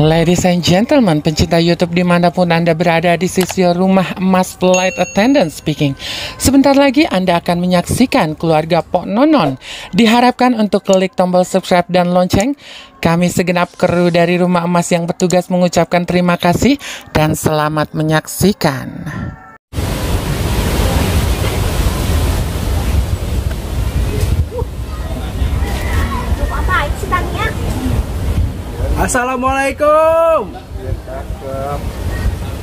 Ladies and gentlemen, pencinta YouTube dimanapun Anda berada, di sisi rumah emas flight attendant speaking. Sebentar lagi Anda akan menyaksikan keluarga Pok Nonon. Diharapkan untuk klik tombol subscribe dan lonceng. Kami segenap kru dari rumah emas yang bertugas mengucapkan terima kasih dan selamat menyaksikan. Assalamualaikum.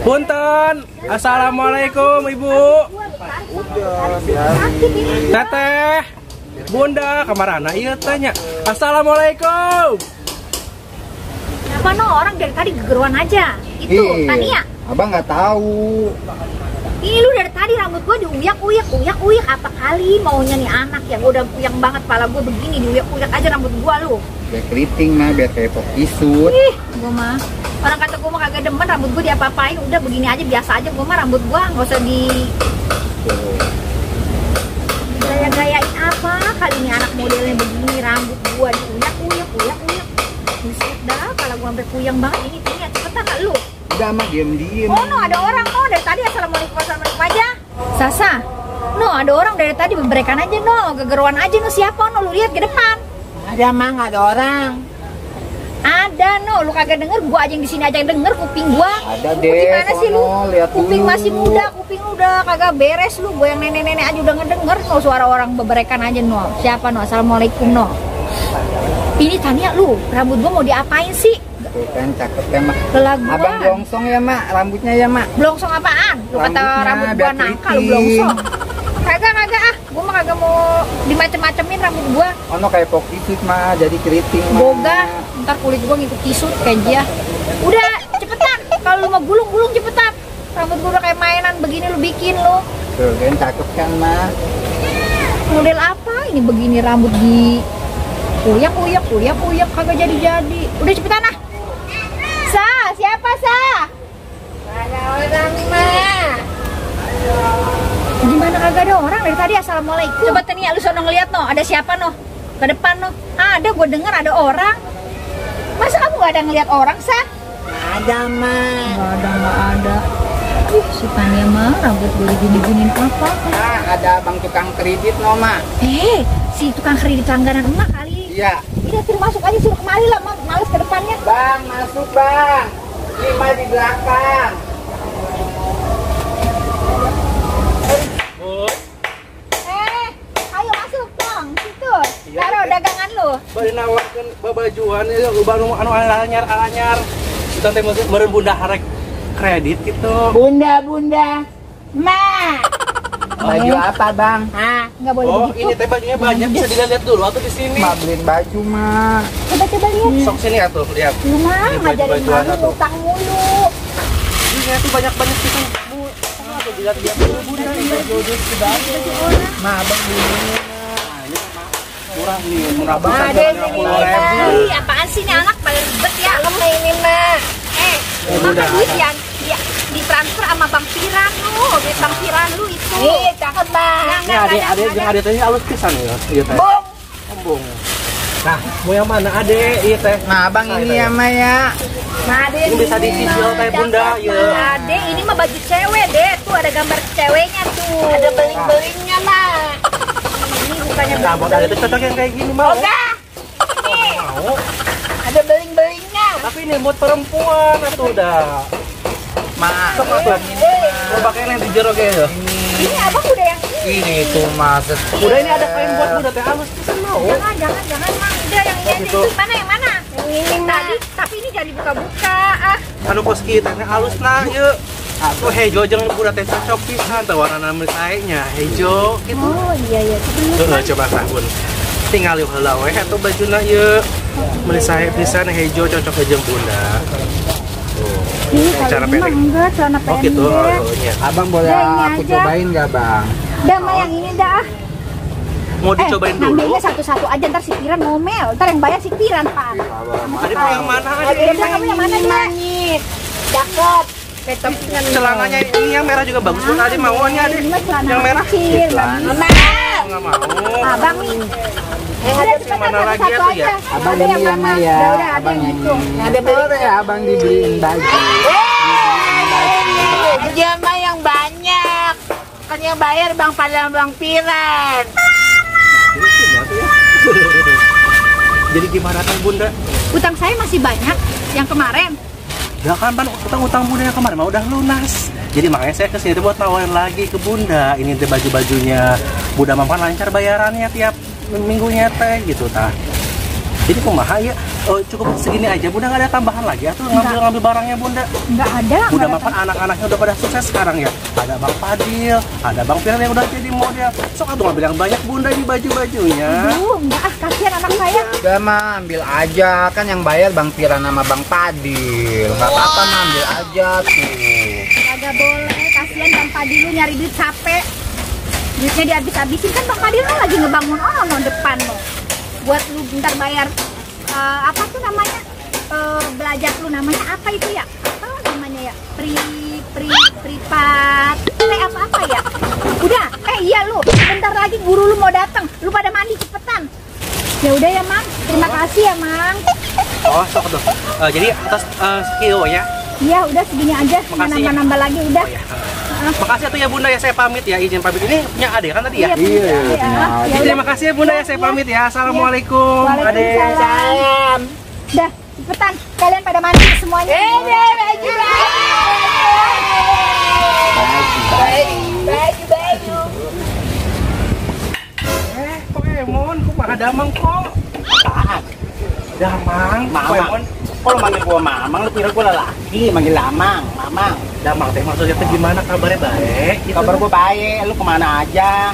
Punten. Assalamualaikum Ibu. Teteh. Bunda, kamarana ieu tanya. Assalamualaikum. Apa no orang dari tadi gegeruan aja. Itu Tania. Abang nggak tahu. Ini lu dari tadi rambut gua diuyak-uyak apa kali maunya nih anak yang udah puyang banget kepala gua begini diuyak-uyak aja rambut gua lu. Biar keriting mah, biar kayak pokisut. Ih, gua mah orang kata gua mah kagak demen rambut gua diapa-apain, udah begini aja biasa aja gua mah rambut gua nggak usah di gaya-gayain apa kali ini anak modelnya begini rambut gua diuyak-uyak. Buset dah, kalau gua sampai puyang banget ini Tania cepetan gak lu? Udah mah diem-diem. Oh no, ada orang no dari tadi assalamualaikum aja. Sasa, no ada orang dari tadi berbrekan aja no, gegeruan aja no siapa no, lu lihat ke depan. Ada mah nggak ada orang. Ada no, lu kagak denger, gua aja yang di sini aja yang denger kuping gua. Ada deh. Gimana sih lu? Lihat kuping dulu. masih muda, kuping lu udah kagak beres lu. Gua yang nenek-nenek aja udah ngedenger no suara orang berbrekan aja no. Siapa no? Assalamualaikum no. Ini Tania lu, rambut gua mau diapain sih? Tuh kan cakep ya mak. Kelaguan. Abang blongsong ya mak, rambutnya ya mak. Blongsong apaan? Lu kata Rambutnya rambut gua biar nangka lu keriting. blongsong. Kagak ah, gua mah kagak mau dimacem-macemin rambut gua. Ono kayak pokisut mah, jadi keriting mah. Boga, ntar kulit gua ngikut kisut kayak dia. Udah cepetan, kalau lu mau gulung cepetan. Rambut gua udah kayak mainan begini lu bikin lu. Tuh kan cakep kan mah. Model apa ini begini rambut di uyak kagak jadi. Udah cepetan ah. Siapa ada orang mah. Gimana kagak ada orang dari tadi assalamualaikum. Coba Tania lu sono ngeliat no, ada siapa no? Ke depan no. Ada, gua denger ada orang. Masa kamu gak ada ngeliat orang sah? Ada mah. Gak ada. Si Tania mah rambut gue gini-giniin apa? Ah, ada abang tukang kredit no mak. Si tukang kredit langganan emak kali. Iya. Udah suruh masuk aja, suruh kemari lah, males ke depannya. Bang, masuk bang. 5 di belakang. Ayo masuk dong, situ. Taruh dagangan lu. Bari nawarkeun babajuan ieu loba anu anyar. Kita teh meureun bunda harek kredit gitu. Bunda, ma. Baju apa bang? Nggak boleh Oh, begitu. ini teh bajunya banyak, bisa dilihat dulu atau di sini. Mak beliin baju mak. Coba lihat. Sok sini atuh, lihat. Lu mah Ini ngajarin baju-bajuan mami atuh. utang mulu. Ini tuh banyak gitu. Bu, atau dilihat dulu bunda ini baju sudah. Mak abang beliin. Murah nih, murah Ada banget. ini. Apaan sih nih anak paling ribet ya? Ini mah. Maka duit yang ditransfer sama Bang Piran lu, duit Bang Piran lu itu. Cakep bang. Ini adik teh halus pisan ya. Iya teh. Embung. Nah, mau yang mana adek? Iya teh. Nah abang ini ya mak ya. Ini bisa dicicil teh bunda ya. Ade, ini mah baju cewek deh. Tuh ada gambar ceweknya tuh. Ada beling-belingnya mah. Ini bukannya Nah, buat adek teh cocok yang kayak gini mau. Mau. ada beling-belingnya. Tapi ini buat perempuan atuh dah. Mak. Sok atuh. Mau pakai yang di jero ya. Ini abang udah yang Ini tuh mas. Udah ini ada kain buat bunda teh halus pisan mau. jangan mang. Udah yang ini gitu. itu mana yang mana? Yang ini tadi, tapi ini jangan dibuka-buka. Anu kos kita teh halus nah yeuh. Atuh hejo jeung bunda teh cocok pisan teh warna saenya hejo gitu. Oh iya. Heeh, coba sabun. Tinggal yuk heula we atuh bajuna yeuh. Meuli sae pisan hejo cocok jeung bunda. Ini Cara kalau ini mah pendek. enggak, celana Oh gitu, pendek. oh, iya. Abang boleh Udah, ini aku aja. cobain nggak bang? Dah mah yang ini dah. Mau dicobain dulu? Ngambilnya satu-satu aja, ntar si Piran ngomel. Ntar yang bayar si Piran, Pan. Adik mau yang mana Udah, adik? kamu yang mana nih? Cakep. Celananya ini yang merah juga bagus buat adik maunya adik. Ini mah celana Yang merah? kecil. Celana. Mama. Enggak mau. Abang nih. Udah cepetan Mana satu lagi satu atuh ya? aja. Abang Ada yang ini yang mana? ya, Udah ada abang yang yang gitu. ini. Ada boleh ya abang dibeliin baju. Aja mah yang banyak. Kan yang bayar Bang Padang Bang Piran. Jadi gimana kan Bunda? Utang saya masih banyak yang kemarin. Ya kan Ban, utang Bunda yang kemarin mah udah lunas. Jadi makanya saya kesini tuh buat nawarin lagi ke Bunda. Ini teh baju-bajunya Bunda Mampan lancar bayarannya tiap minggunya teh gitu tah. Jadi kumaha ya? Oh, cukup segini aja Bunda, nggak ada tambahan lagi atau ngambil barangnya Bunda? Nggak ada. Bunda nggak ada. Mampan anak-anaknya udah pada sukses sekarang ya. Ada Bang Fadil, ada Bang Firman yang udah jadi model. Sok atuh ngambil yang banyak Bunda di baju-bajunya. Aduh, enggak kasihan anak saya. Udah mah ambil aja, kan yang bayar Bang Piran sama Bang Padil. Nggak apa-apa mah ambil aja tuh. Kagak boleh, kasihan Bang Padil lu nyari duit capek. Duitnya dihabis-habisin kan Bang Padil kan lagi ngebangun depan lo. Buat lu bentar bayar apa tuh namanya? Belajar lu namanya apa itu ya? Apa namanya ya? Privat. Apa ya? Udah, iya lu. Bentar lagi guru lu mau datang. Lu pada mandi cepetan. Ya udah ya, Mang. Terima kasih ya, Mang. Oh, sok tuh. Jadi atas skill ya. Iya, udah segini aja. Makasih. Nambah-nambah lagi udah. Oh, ya. Makasih tuh ya Bunda ya, saya pamit ya, izin pamit. Ini punya Ade kan tadi ya? Iya, Ya Terima kasih ya Bunda ya, saya pamit ya. Assalamualaikum Ade. Waalaikumsalam. Udah, cepetan. Kalian pada mandi semuanya. Baju. Pokemon, kok malah damang kok? Apaan? Damang, Mamang. Pokemon. Kok lu manggil gua Mamang, lu kira gua lelaki, manggil Lamang, Mamang. Damang teh maksudnya teh gimana kabarnya baik? Gitu. Kabar gua baik, lu kemana aja?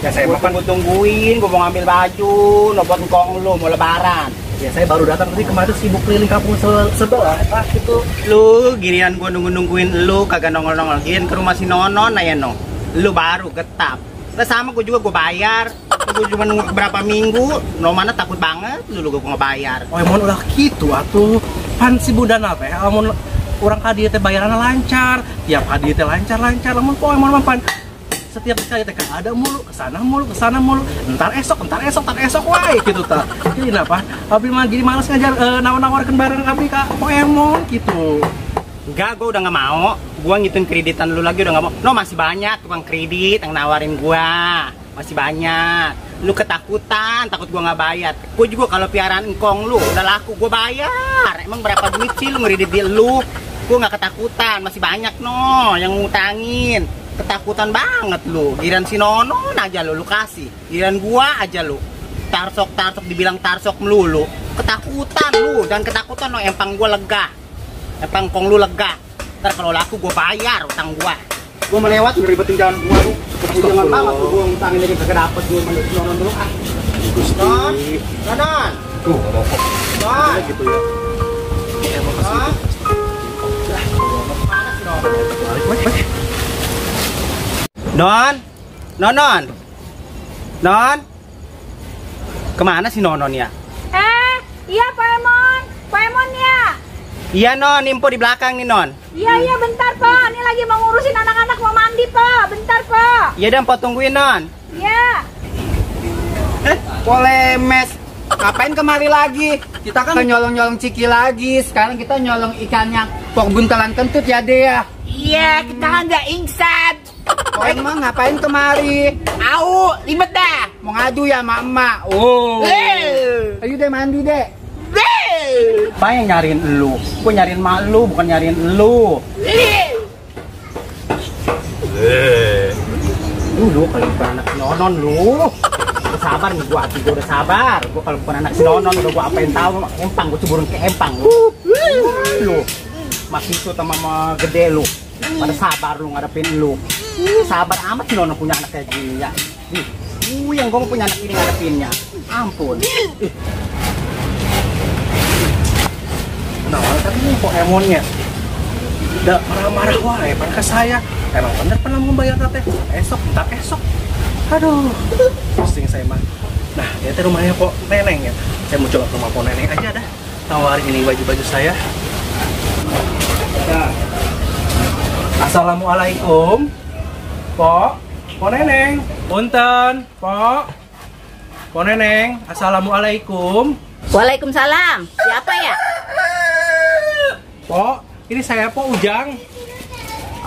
Ya saya Gua makan. tungguin, gua mau ngambil baju, lo buat ngkong lu, mau lebaran. Ya saya baru datang tadi kemarin sibuk keliling kampung sebelah gitu. Lu giliran gua nungguin lu kagak nongol-nongolin ke rumah si Nonon ya no. Lu baru getap. Lah sama gua juga gua bayar. Gua cuma nunggu berapa minggu, no mana takut banget lu gua ngebayar. Oh emang udah gitu atuh. Pan si Bunda teh amun urang ka dieu teh bayaranna lancar, tiap hadiah teh lancar-lancar. Lamun Pokemon Mampan setiap kali teh kan ada mulu, kesana mulu. Entar esok wae gitu tah. Jadi kenapa? Abi mah jadi males ngajar nawar-nawarkeun barang abi ka Pokemon gitu. Enggak, gua udah nggak mau. Gua ngitun kreditan lu lagi udah nggak mau. No masih banyak tukang kredit yang nawarin gua. Masih banyak. Lu ketakutan, takut gua nggak bayar. Gua juga kalau piaraan engkong lu udah laku gua bayar. Emang berapa duit sih lu ngeredit di lu? Gua nggak ketakutan, masih banyak no yang ngutangin. Ketakutan banget lu. Giliran si Nonon aja lu kasih. Giliran gua aja lu. Tarsok dibilang tarsok melulu. Ketakutan lu, dan ketakutan no empang gua lega. Empang kong lu lega. Ntar kalau laku gua bayar utang gua. Gua melewat ngeribetin jalan gua lu. Jangan banget gua ngutangin lagi kagak dapet gua menurut Nonon dulu ah. Nonon. Tuh, rokok. Nonon. Gitu ya. Ya makasih. Balik. Non. Kemana si Nonon ya? Iya Paemon ya. Iya Non, info di belakang nih Non. Iya bentar Pak. Ini lagi mau ngurusin anak-anak mau mandi Pak. Bentar Pak. Iya dan pot tungguin Non. Iya. Polemes. Ngapain kemari lagi? Kita kan nyolong-nyolong ciki lagi. Sekarang kita nyolong ikannya pok buntalan kentut ya Dea. Iya, kita kan nggak ingsan. Oh emang ngapain kemari? Au, ribet dah. Mau ngadu ya sama emak. Oh. Ayo deh mandi deh. Apa yang nyariin lu? Gue nyariin mak lu, bukan nyariin lu. Lu kalau bukan anak si Nonon lu. Udah sabar nih gua, gua udah sabar. Gua kalau bukan anak si Nonon udah gua apain tahu empang, gua ceburin ke empang lu. Lu masih itu sama gede lu. Pada sabar lu ngadepin lu. Sabar amat si Nonon punya anak kayak gini ya. Yang gua mau punya anak ini ngadepinnya. Ampun. Nah, tapi ini Pokemonnya udah marah-marah wae pan ke saya. Emang bener pernah membayar teh. Entar esok. Aduh, pusing saya mah. Nah, dia teh rumahnya kok Neneng ya. Saya mau coba ke rumah Po Neneng aja dah. Tawarin ini baju-baju saya. Nah. Assalamualaikum. Po Neneng. Punten, Po. Po Neneng, assalamualaikum. Waalaikumsalam. Siapa ya? Po, ini saya Po Ujang.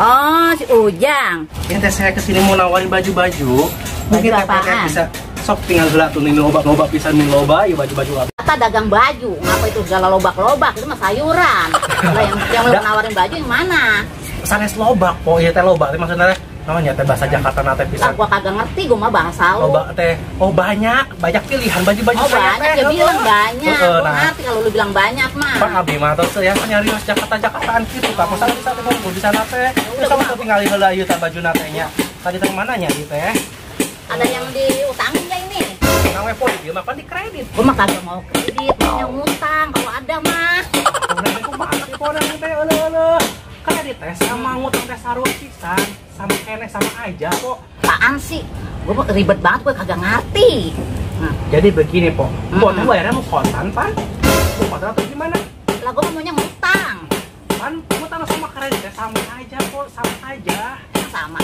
Oh, si Ujang. Ini teh saya kesini mau nawarin baju-baju. Mungkin teh apaan? bisa sok tinggal gelak tuh nih loba pisan nih loba, ya baju-baju apa? Kita dagang baju, ngapa itu segala lobak-lobak? Itu mah sayuran. Lah yang lu nawarin baju yang mana? Sanes lobak, Po, iya teh lobak, teh maksudnya namanya teh bahasa Jakarta nate Lah pisan. gua kagak ngerti, gua mah bahasa lu. Lobak teh, oh banyak pilihan baju-baju Oh saya banyak, teh. dia bilang banyak. Gua Nah, ngerti kalau lu bilang banyak mah. Pak Abi mah terus ya nyari mas Jakartaan gitu, Pak. Masa bisa teh mau di sana teh. Terus sama tuh tinggal heula ieu teh baju natenya. Tadi teh mana nya di teh? Ada yang diutangin ya ini? Nah, we po dia mah kan di kredit. Gua mah kagak mau kredit, maunya ngutang. Kalau ada mah. Kemudian ku mah di po teh eueuh. Kredit teh sama ngutang teh sarua pisan, sama keneh sama aja kok. Apaan sih? Gua mah ribet banget, gua kagak ngerti. Nah, Jadi begini, Po. Po teh bayarnya mau kontan, Pan? Mau kontan atau gimana? lah gua maunya ngutang. Pan, ngutang sama kredit teh sama aja, Po, sama aja. Sama.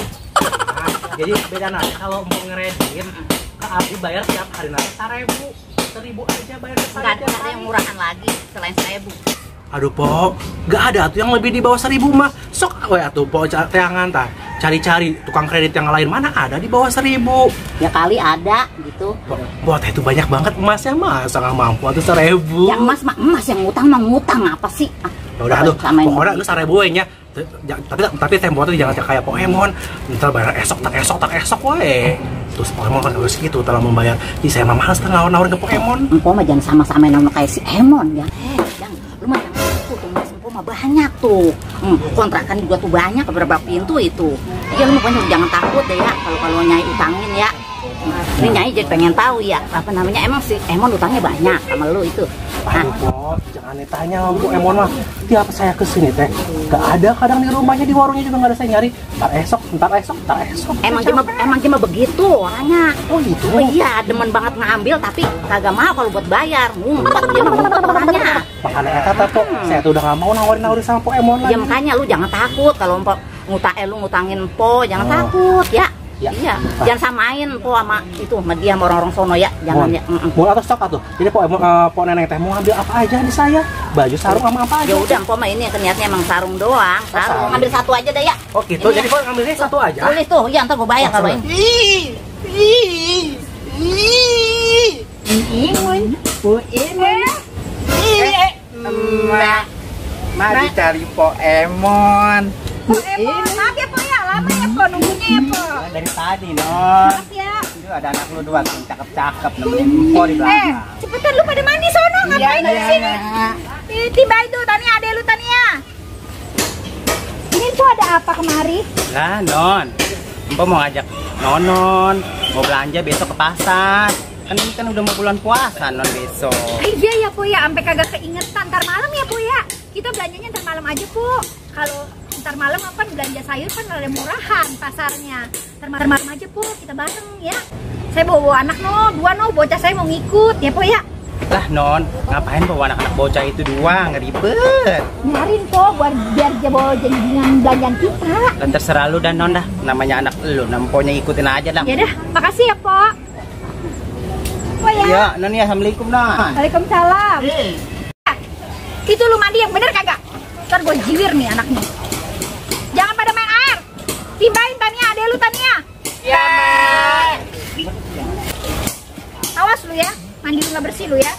Nah, jadi beda nanti kalau mau ngeredit, ke Abi bayar tiap hari nanti 1.000 aja bayar ke saya. Nggak ada yang murahan lagi selain 1.000. Aduh, Po, nggak ada tuh yang lebih di bawah 1.000 mah. Sok, we atuh, Po, teangan tah. Cari-cari tukang kredit yang lain mana ada di bawah 1.000. Ya kali ada gitu. Buat itu banyak banget emasnya, masa nggak mampu atuh 1.000. Yang emas mah emas, yang ngutang mah ngutang apa sih? Ah, Ya udah tuh, samain. pokoknya lu 1.000 we nya. Tapi tempo tuh jangan kayak Pokemon. Ntar bayar tak esok we. Terus Pokemon kan harus gitu telah membayar. Jadi saya mah males nawarin ke Pokemon. Empok mah jangan sama-samain nama kayak si Emon ya. Jangan. Lu mah jangan itu tuh, mas empok mah banyak tuh. Kontrakan juga tuh banyak, beberapa pintu itu. Ya lu pokoknya jangan takut deh ya kalau Nyai utangin ya. Ini Nyai jadi pengen tahu ya, apa namanya, emang si Emon utangnya banyak sama lu itu. Aduh, Po, jangan ditanya sama Pokemon mah. Tiap saya kesini teh, gak ada kadang di rumahnya, di warungnya juga gak ada saya nyari. Ntar esok. Emang cuma begitu orangnya. Oh gitu? Oh iya, demen banget ngambil tapi kagak mau kalau buat bayar. Ngumpet dia mah ngumpet orangnya. Makanya kata Po, saya tuh udah gak mau nawarin sama Pokemon lagi. Ya makanya lu jangan takut kalau lu ngutangin Po, jangan takut ya. Ya. Iya, jangan samain Po sama itu, sama dia sama orang-orang sono ya. Jangan ya. Mau atau stok atuh. Jadi Po Neneng teh mau ngambil apa aja di saya? Baju sarung sama apa aja? Ya udah, Po mah ini niatnya emang sarung doang. Sarung, ngambil satu aja deh ya. Oh gitu. Jadi Po ngambilnya satu aja. Tulis tuh, ya ntar gua bayar kalau ini. Mari cari Pokemon. Maaf ya Po ya, lama ya Po nunggunya ya Po. Dari tadi, Non. Maaf ya. Itu ada anak lu dua tuh, cakep-cakep nemenin Empo di belakang. Cepetan lu pada mandi sono, ngapain di sini? Tiba itu Tania, ade lu Tania. Ini tuh ada apa kemari? Lah, Non. Empo mau ngajak Nonon, mau belanja besok ke pasar. Kan ini kan udah mau bulan puasa, Non, besok. Iya ya Po ya, sampai kagak keingetan. Ntar malam ya Po ya. Kita belanjanya ntar malam aja Po. Kalau ntar malam apa belanja sayur kan ada murahan pasarnya. Ntar malam aja Po, kita bareng ya. Saya bawa anak dua bocah saya mau ngikut ya Po ya. Lah, Non, ngapain bawa anak-anak bocah itu dua? Ngeribet. Nyariin Po, biar dia bawa dengan belanjaan kita. Dan terserah lu dan Non dah. Namanya anak lu, namponya ikutin aja lah. Ya dah, makasih ya Po. Po ya. Ya, Non ya, assalamualaikum Non. Waalaikumsalam. Itu lu mandi yang bener kagak? Ntar gue jiwir nih anaknya. Jangan pada main air. Timbain Tania, ade lu Tania. Ya. Awas lu ya, mandi lu nggak bersih lu ya.